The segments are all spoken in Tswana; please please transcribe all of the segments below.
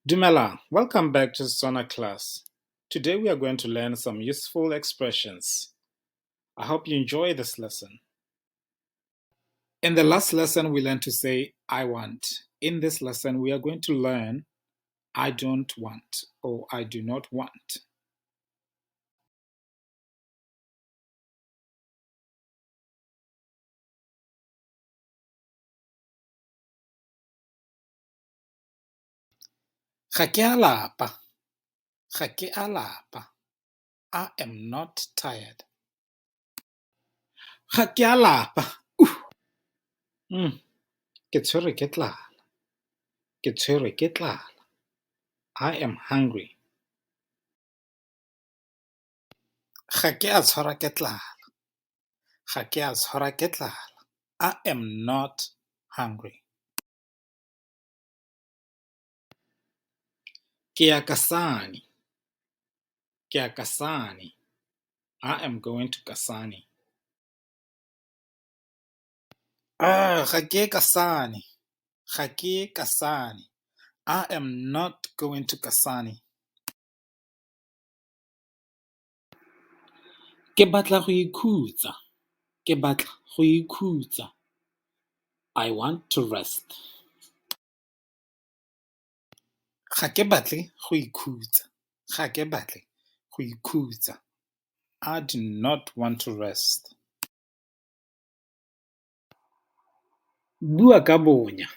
Dumela, welcome back to Setswana class. Today we are going to learn some useful expressions. I hope you enjoy this lesson. In the last lesson, we learned to say, I want. In this lesson, we are going to learn, I don't want or I do not want. Ga ke a lapa. Ga ke a lapa. I am not tired. Ga ke a lapa. Ke tshwerwe ke tlala. Ke tshwerwe ke tlala. I am hungry. Ga ke a tshwarwa ke tlala. Ga ke a tshwarwa ke tlala. I am not hungry. Ke ya Kasane. Ke ya Kasane. I am going to Kasane. Ga ke ye Kasane. Ga ke ye Kasane. I am not going to Kasane. Ke batla go ikhutsa. Ke batla go ikhutsa. I want to rest. Ga ke batle go ikhutsa. Ga ke batle go ikhutsa. I do not want to rest. Bua ka bonya.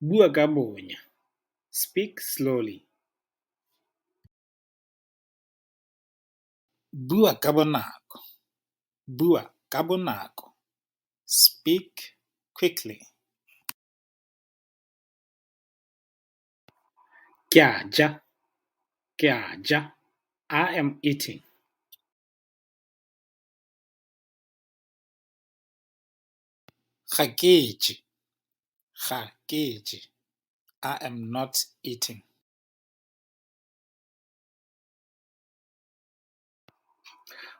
Bua ka bonya. Speak slowly. Bua ka bonako. Bua ka bonako. Speak quickly. Ke a ja. Ke a ja. I am eating. Ga ke je. Ga ke je. I am not eating.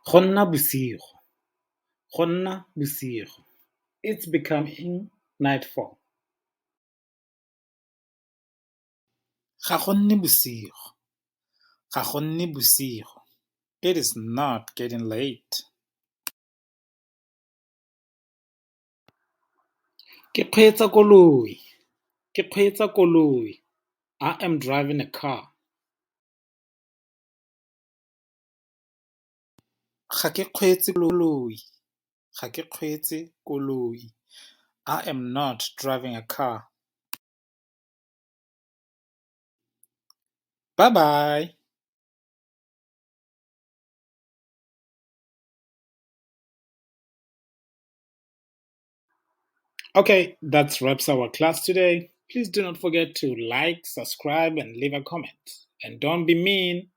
Go nna bosigo. Go nna bosigo. It's becoming nightfall. Ga go nne bosigo. Ga go nne bosigo. It is not getting late. Ke kgweetsa koloi. Ke kgweetsa koloi. I am driving a car. Ga ke kgweetse koloi. Ga ke kgweetse koloi. I am not driving a car. Bye-bye. Okay, that wraps our class today. Please do not forget to like, subscribe, and leave a comment. And don't be mean.